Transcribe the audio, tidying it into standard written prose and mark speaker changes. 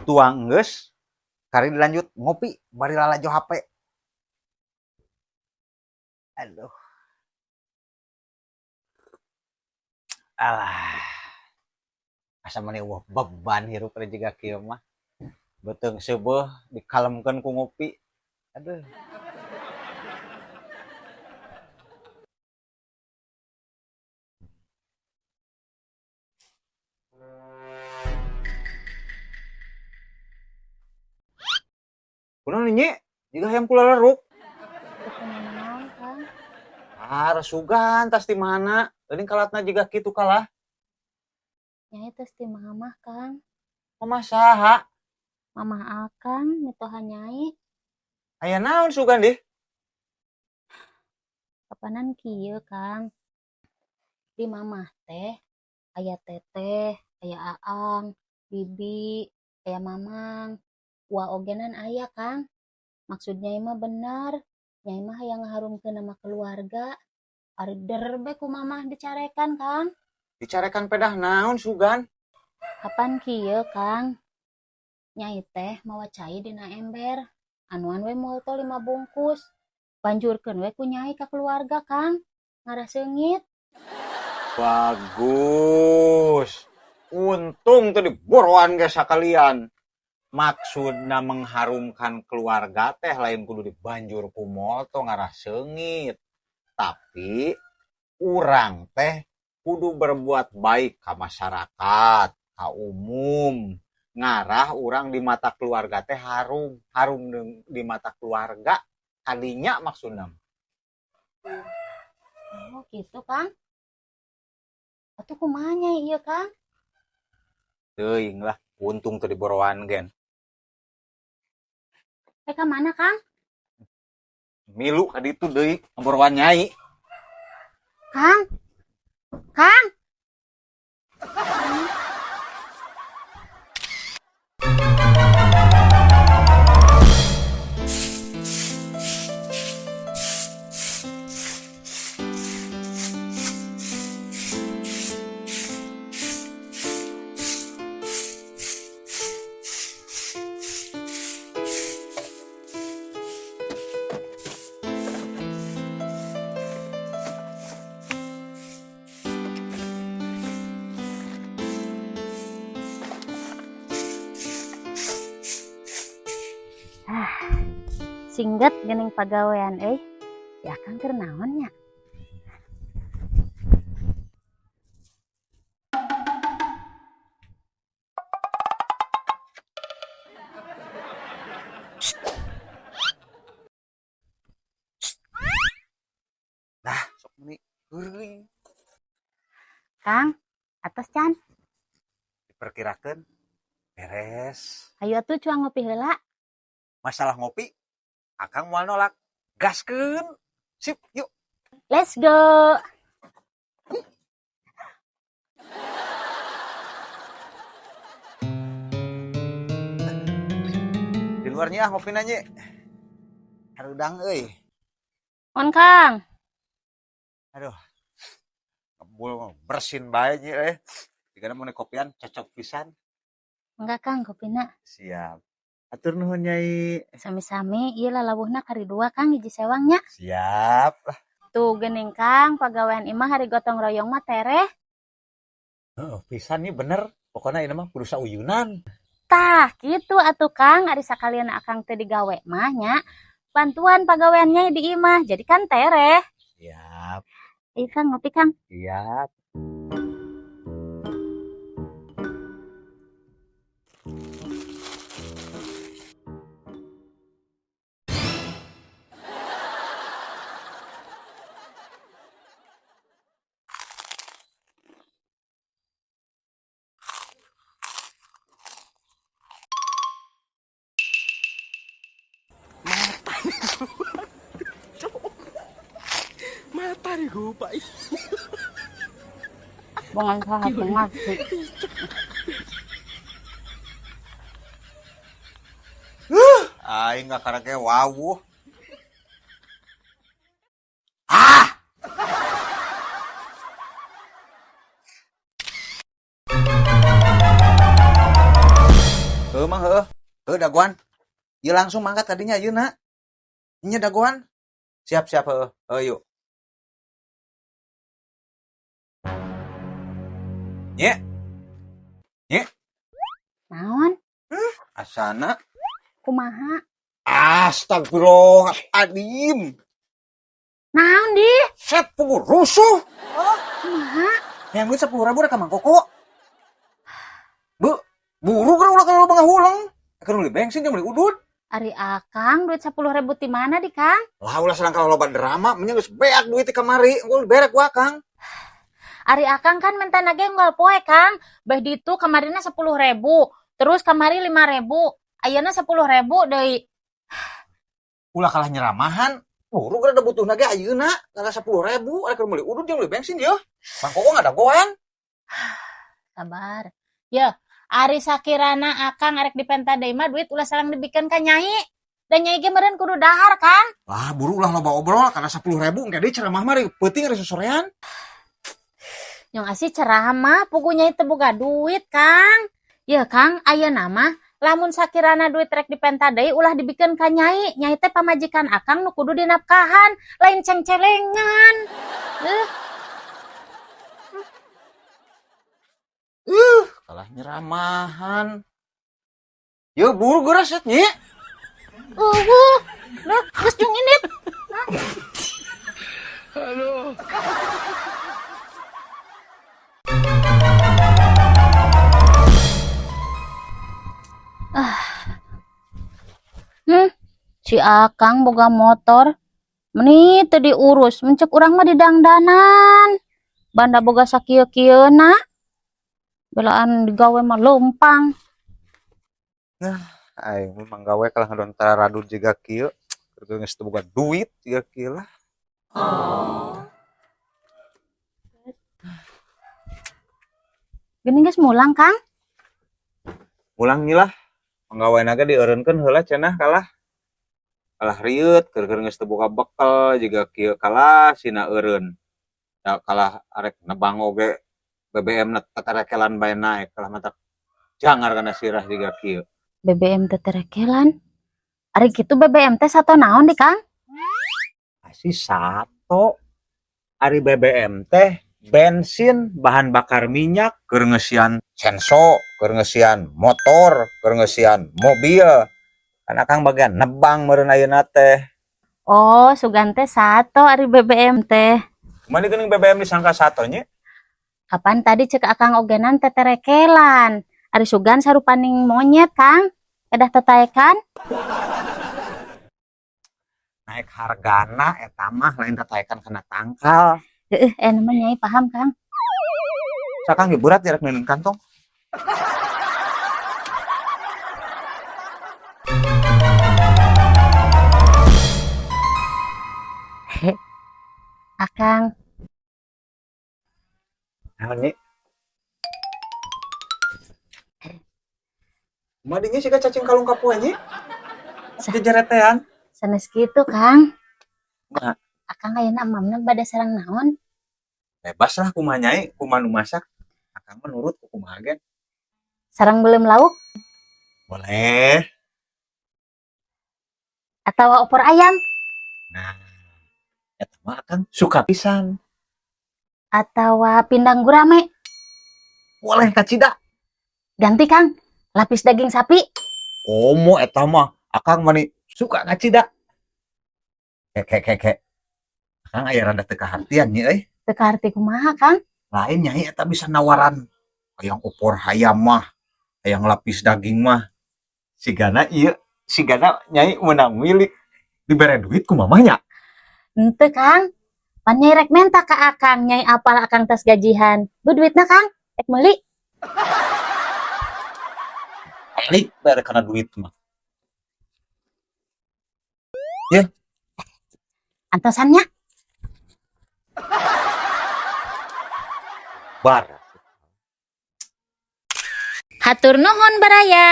Speaker 1: Tuang geus, kari dilanjut ngopi bari lalajo HP. Aduh. Alah. Asa mani euweuh beban hirup teh jiga kieu mah. Beuteung seubeuh dikalemkeun ku ngopi. Aduh. Kunaon Nyi? Jiga hayam kulaleruk.
Speaker 2: Kunaon, Kang?
Speaker 1: Ah, resugan tas di mana? Geuning kalatna jiga kitu kalah.
Speaker 2: Nyai tos ti mamah, Kang.
Speaker 1: Mamah saha?
Speaker 2: Mamah Akang, mitoha Nyai.
Speaker 1: Aya naon sugan dih?
Speaker 2: Kapanan kieu, Kang. Di mamah teh aya teteh, aya Aang, Bibi, aya Mamang. Uwa ogenan aya, Kang. Maksud Nyai mah bener. Nyai mah hayang ngaharumkeun nama keluarga. Ari der be ku mamah dicarekan, Kang.
Speaker 1: Dicarekan pedah naon sugan?
Speaker 2: Kapan kieu, Kang? Nyai teh mawa cai dina ember. Anuan we molto 5 bungkus. Banjurkeun we ku Nyai ka keluarga, Kang. Ngarah seungit.
Speaker 1: Bagus. Untung teu diboroan ge sakalian. Maksudna mengharumkan keluarga teh lain kudu dibanjur ku molto ngarah seungit. Tapi urang teh kudu berbuat baik ka masyarakat, ka umum. Ngarah urang di mata keluarga teh harum, harum di mata keluarga. Kadinya maksudna.
Speaker 2: Oh, gitu, Kang. Atuh kumaha nya ieu, Kang?
Speaker 1: Teuing lah, untung teu diboroan gen.
Speaker 2: Ka mana, Kang?
Speaker 1: Milu ka ditu deui, ngaboroan Nyai.
Speaker 2: Kang. Kang. Singget geuning pagawean euy. Si Akang keur naon nya?
Speaker 1: Nah, sok meuni heuring.
Speaker 2: Kang, atos can?
Speaker 1: Diperkirakeun beres.
Speaker 2: Hayu atuh cuang ngopi heula.
Speaker 1: Masalah ngopi, Akang moal nolak. Gaskeun. Sip, yuk.
Speaker 2: Let's go.
Speaker 1: Di luarnya ah ngopina Nyi. Harudang euy.
Speaker 2: On, Kang.
Speaker 1: Aduh. Ngebul bersin bae Nyi euy. Jigana mun kopian cocok pisan.
Speaker 2: Enggak, Kang, kopina.
Speaker 1: Siap. Atur nuhun Nyai.
Speaker 2: Sami-sami, ieu lalawuhna kari 2, Kang, hiji sewangnya.
Speaker 1: Siap.
Speaker 2: Tuh geuning, Kang, pagawean imah hari gotong royong mah tereh.
Speaker 1: Heeh, pisan nih bener. Pokona ieu mah kudu sauyunan.
Speaker 2: Tah, kitu atuh, Kang, ari sakalian Akang teu digawe mah nya. Bantuan pagaweannya di imah, jadi kan tereh.
Speaker 1: Siap.
Speaker 2: Ayo, Kang, ngopi, Kang.
Speaker 1: Siap.
Speaker 3: Mata nih gue, Pak.
Speaker 2: Bongan saha pengasih.
Speaker 1: Aing nggak karake wawuh. Ah! Heuh Mang, heuh. Heuh dagoan. Ieu langsung mangkat tadinya ayeuna. Nya dagoan. Siap siap heuh. Heuh yuk. Nye. Nye.
Speaker 2: Naon?
Speaker 1: Asana.
Speaker 2: Kumaha?
Speaker 1: Astagfirullahaladzim.
Speaker 2: Naon di?
Speaker 1: Set pugu rusuh.
Speaker 2: Oh, kumaha?
Speaker 1: Yang duit 10.000 rek ka Mang Koko. Bu, buru keur ulah kalau bangahuleng. Keur beli bensin jeung beli udud.
Speaker 2: Ari Akang duit 10.000 ti mana di Kang?
Speaker 1: Lah ulah sareng kalau loba drama, menya geus beak duit ti kamari, engko beres ku Akang.
Speaker 2: Ari Akang kan minta nage unggal poe Kang. Beh ditu kamarina 10.000, terus kamari 5.000, ayeuna 10.000 deui.
Speaker 1: Ulah kalah nyeramahan. Buru keur ada butuh nage ayeuna, kalah 10.000, ari keur meuli udud jeung beli bensin yeuh. Mang Koko ngadagoan.
Speaker 2: Sabar. Yeuh, ari sakirana Akang arek dipenta deui mah duit ulah sareng dibikeun ka Nyai. Dan Nyai ge meureun kudu dahar, Kang.
Speaker 1: Lah buru ulah loba obrol karena 10.000 engke deui ceramah mah ari peuting ari sosorean.
Speaker 2: Nyong asih ceramah pugu Nyai teu boga duit, Kang. Yeuh, Kang, ayeuna mah lamun sakirana duit rek dipenta deui ulah dibikeun ka Nyai. Nyai teh pamajikan Akang nu kudu dinafkahan, lain cengcelengan.
Speaker 1: Kalah nyeramahan. Yeuh buru geura set nyi.
Speaker 2: Eueuh. Lah, geus jeung indit.
Speaker 3: Aduh.
Speaker 2: Si Akang boga motor meni teu diurus, mencek urang mah didangdanan. Banda boga sakieu-kieuna. Belaan digawe mah leumpang.
Speaker 1: Nah, aing mah manggawe kalah ngadon taradud jiga kieu. Keur geus teu boga duit jiga kieu lah.
Speaker 2: Geuning geus mulang, Kang?
Speaker 1: Mulang nyi lah. Manggawe ge dieureunkeun heula cenah kalah. Kalah rieut keur geus teu boga bekel jiga kieu kalah sina eureun. Da kalah arek nebang oge BBM na teterekelan bae naek kalah mata jangar kana sirah jiga kieu.
Speaker 2: BBM teterekelan? Ari kitu BBM teh sato naon di Kang?
Speaker 1: Asih sato. Ari BBM teh bensin bahan bakar minyak keur ngeusian senso, keur ngeusian motor, keur ngeusian mobil. Kan Akang bagian nebang meureun ayeuna teh.
Speaker 2: Oh, sugan teh sato ari BBM teh.
Speaker 1: Kumaha geuning BBM disangka sato nya?
Speaker 2: Kapan tadi cek Akang ogenan teterekelan. Ari sugan sarupaning monyet, Kang. Edah tetaekan.
Speaker 1: Naik hargana eta mah lain tetaekan kana tangkal.
Speaker 2: Heeh, namanya Nyai paham, Kang.
Speaker 1: Sakang ge berat jarak neundeun kantong.
Speaker 2: Akang.
Speaker 1: Naon nyi? Kumaha dinya siga cacing kalung kapoe nyi? Jejeretean.
Speaker 2: Sanes kitu, Kang.
Speaker 1: Kumaha?
Speaker 2: Akang ayeuna emamna bade sareng naon?
Speaker 1: Bebas lah kumaha Nyai, kumaha nu masak. Akang mah nurut ku kumaha ge.
Speaker 2: Sareng beuleum lauk?
Speaker 1: Boleh.
Speaker 2: Atawa opor ayam?
Speaker 1: Nah, eta mah Akang suka pisan.
Speaker 2: Atawa pindang gurame?
Speaker 1: Boleh kacida.
Speaker 2: Ganti, Kang. Lapis daging sapi.
Speaker 1: Komo eta mah Akang mani suka kacida. Kek kek kek. Akang aya rada teu kahartian nya euy.
Speaker 2: Teu kaharti kumaha, Kang?
Speaker 1: Lain Nyai eta bisa nawaran hayang opor hayam mah, hayang lapis daging mah. Sigana ieu, sigana Nyai meunang milik dibere duit ku mamahnya.
Speaker 2: Henteu, Kang. Pan Nyai rek menta ka Akang, Nyai apal Akang tos gajihan. Bu duitna, Kang? Rek meuli.
Speaker 1: Balik bare kana duit mah. Ya.
Speaker 2: Antosannya.
Speaker 1: Bar.
Speaker 2: Hatur nuhun baraya.